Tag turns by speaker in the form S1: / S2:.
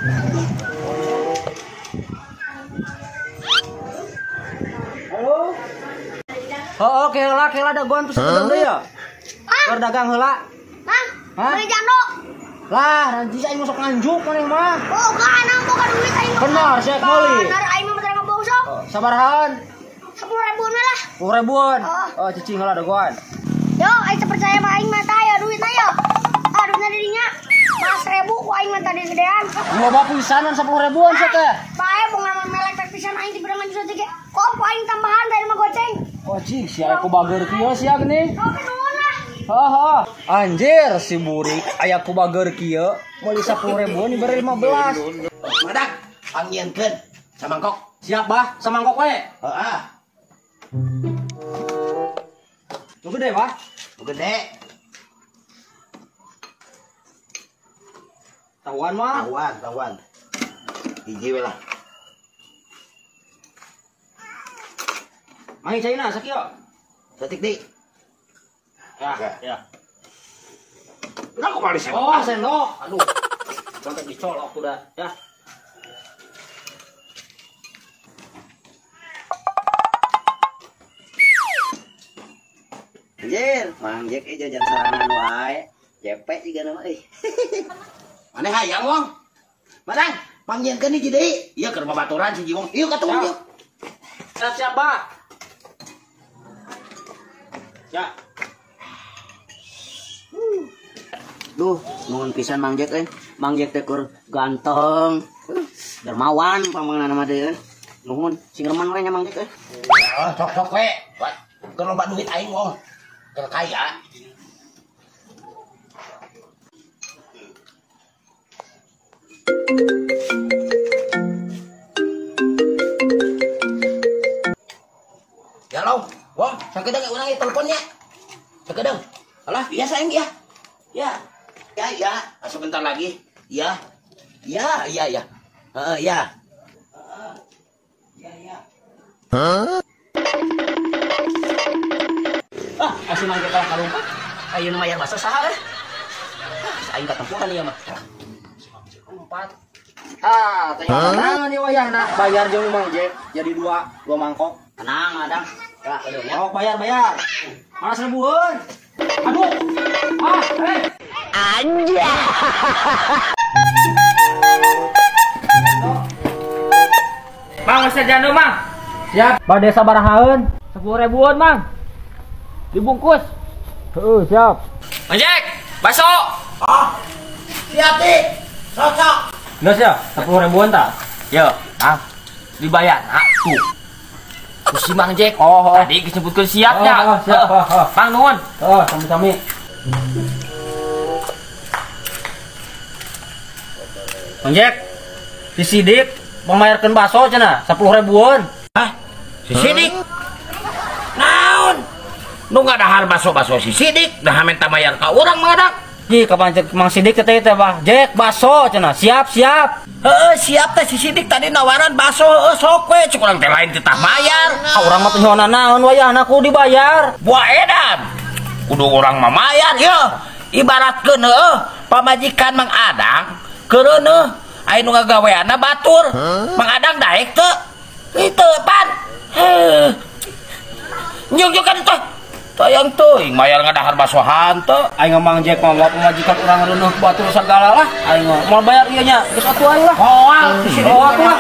S1: Halo. Oh, oke heula, heula dagoan terus dagang deui ya. Keur dagang heula.
S2: Mang, beli jando.
S1: Lah, nanti aing masuk nganjuk maneh mah.
S2: Boga anak boga duit aing.
S1: Benar, saya meuli.
S2: Benar aing mah bener ngebohong sok.
S1: Sabarahan?
S2: 10 ribuan lah.
S1: 10 ribuan. Oh, cicing heula dagoan.
S2: Yo, aing teu percaya mah aing mah tah ya duit aya. Ah, duitna di dinya. 15 ribu ku aing mah tadi gedean.
S1: Loba pisanan 10 ribuan sia teh.
S2: Bae bunga mah melek teh pisan aing diberi nganjuk saja ge. Kok ku aing tambahan dari mah goceng.
S1: Oh, cing sia ku bager kieu sia geuning.
S2: Oke, nuhun lah.
S1: Haha. Anjir si burik aya ku bager kieu meuli 10 ribuan diberi 15.
S3: Madak, pangieunkeun samangkok.
S1: Siap, Bah. Samangkok we.
S3: Heeh.
S1: Nu gede, Bah.
S3: Nu gede.
S1: Tahuan mah.
S3: Tahuan, tahuan. Hiji we lah.
S1: Mangi caina sakieu.
S3: Satik deui.
S1: Ya, ya.
S3: Udah aku balik sendok.
S1: Oh, sendok. Aduh. Sampai dicolok udah, ya.
S3: Anjir, Mang Jack jajan sorangan wae. Cepet juga nama euy. Maneh hayang wong. Madang, panggieunkeun hiji deui. Ieu keur babaturan si Jiwong. Ieu katuh ieu.
S1: Siap, siap, Pak. Ya.
S4: Duh, nuhun pisan Mang Jack euy. Mang Jack teh keur ganteng, dermawan pamangna mah teh. Nuhun, sing remen we nya Mang Jack euy.
S3: Oh, sok-sok we. Keur loba duit aing wong. Keur kaya. Ya lo, wong, sakedeung urang ieu teleponnya. Sakedeung. Alah, iya sayang ya. Ya. Ya, ya, sebentar lagi. Ya. Ya, ya, ya. Heeh, ya. Heeh. Ya, ya.
S1: Hah? Ah, asli Mang Jack kalah kalumpat.
S4: Ayeuna mayar bakso saha euy? Ah, aing katempuhan ieu mah.
S1: Empat. Ah, tanya tenang nih wayahna bayar jeung Mang Jack jadi dua mangkok.
S4: Tenang, Adang. Ya, aduh ya.
S1: Oh, bayar, bayar. Mana seribuan? Aduh. Ah, eh.
S4: Anjay.
S5: Mang, mesen jando, Mang.
S1: Siap. Bade sabarahaeun?
S5: 10 ribuan, Mang. Dibungkus.
S1: Heeh, siap.
S5: Mang Jack, bakso.
S3: Oh. Siap, Dik. Cocok.
S1: Geus ya, 10 ribuan ta?
S5: Yo, Mang. Dibayar. Nah, tuh. Si Mang Jack.
S1: Oh, oh.
S5: Tadi disebutkan siapnya.
S1: Oh, oh, siap. Oh, oh.
S5: Mang nuhun.
S1: Oh, sami-sami. Mang Jack, si Sidik memayarkan bakso cenah 10 ribuan.
S3: Hah? Si Sidik? Naon? Nu ngadahar bakso-bakso si Sidik, dah minta bayar ka urang mah dak.
S1: Ji, kapan cek Mang Sidik teh teh Bah? Jack bakso cenah, siap siap.
S3: Heeh, siap teh si Sidik tadi nawaran bakso heueuh sok we, cek urang teh lain titah bayar.
S1: Ah, urang mah teu nyaho naon wayahna kudu dibayar.
S3: Buah edan. Kudu urang mah mayar yeuh. Ibaratkeun heueuh pamajikan Mang Adang keureuneuh aya nu ngagaweanna batur. Mang Adang daek teu? Teu pan. Heuh. Nyung-nyung kan teh. Tayang teuing mayar ngadahar bakso hanteu.
S1: Aing Mang Jack mah pamajikan urang reuneuh batur sagala lah. Aing mah moal bayar ieu nya, geus atuh aing lah.
S3: Moal,
S1: moal lah.